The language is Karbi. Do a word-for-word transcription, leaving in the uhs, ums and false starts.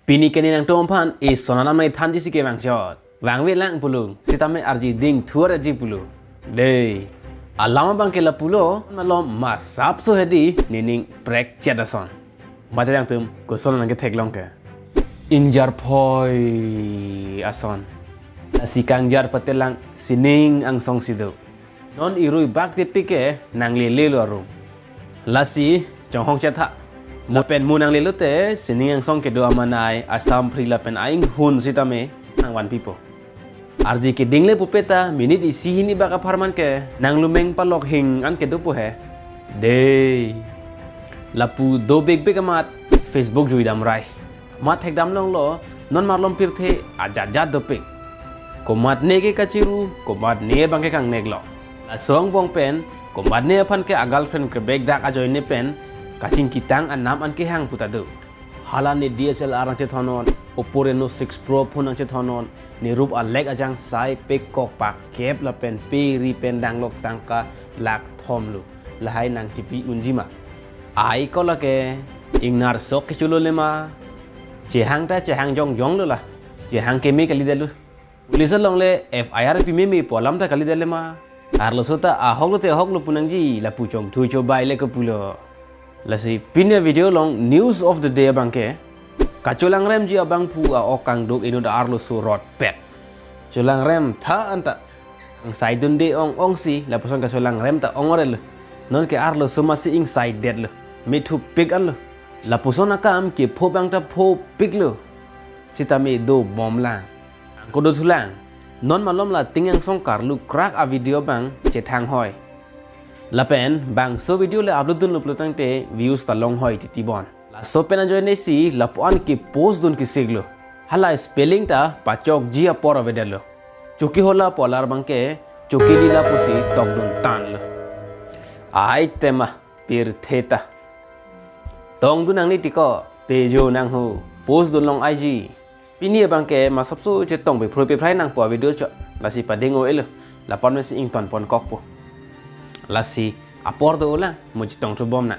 Pini ke ne nangtumphan eson anam nangthanji si kevang chot. Vangve lang pulo, sitame arji ding thuar aji pulo. Dei. Alam abang ke lapulo, malom masap so hedi, nening prek chet ason. Mate nangtum, koson nangketheklong ke. Ingjar phoi ason. Lasi kangjar patelang sining angsong si do. Non irui bak titik ke nanglele lo arum. Lasi chonghong chetha. Lapen mo nanglelo te sining angsong kedo amanai, asamphri lapen ainghun sitame nangvanpipo. Arji keding le pupe ta minute isi hini bak apharman ke nanglumeng palok hing an kedopo he. Dei. Lapu do bekbek amat Facebook juidam rai. Mat thekdam longlo, non marlom pirthe ajatjat dopik. Komatne ke kachiru, komatne abang ke kangneklo. Laso angbong pen, komatne aphan ke a-girlfriend krebek dak ajoine pen, kachingkitang anam an kehang puta do. Hala ne D S L R nangchethonnon, Oppo Reno six Pro phone nangchethonnon, ne rup alek ajang sai pekok pakep lapen peri pen danglok tangka lakh thomlo. Lahai nangchipi unji ma. Ai ko lake, ingnar sok kechulo le ma. Chehang ta chehang jongjong lo la. Chehang keme kalidetlo. Police along le F I R pimeme pu alam ta kalidet le ma. Arloso ta ahok lo te ahok lo pu nangji, lapu chongthu chobai le kopulo. Lasi pini video along news of the day abang ke, kacholangremji abangphu a-ok kangduk inut arloso rotpet. Cholangrem tha anta. Angsaidunde ong ong si, lapuson kacholangrem ta ong orelo. Non ke arloso masi ingsaidetlo. Methupik anlo. Lapuson akam kepho abang ta phopiklo. Sitame dobom lang. Angko dothulang. Non malom la ting angsong karlu krak a-video abang chethang hoi. Lapen bangso video le upload dunlo pulo tangte views ta longhoi titi bon. Laso pen ajoine si lapu-an kepost dun kesiklo. Hala spelling ta pachokji apor avedetlo. Chokihola pu alar abang ke chokilila pusi tokdun tanlo. Ai tema pirthe ta. Tongdun nangne tiko, pejo nangho, post dun long aiji. Pini abang ke masapso chetong pephro pephrai nangpo a-video chot. Lasi pading o elo. Lapan mesi ington pon kokpo. Lasi apor do olang, mo chetong thubom na.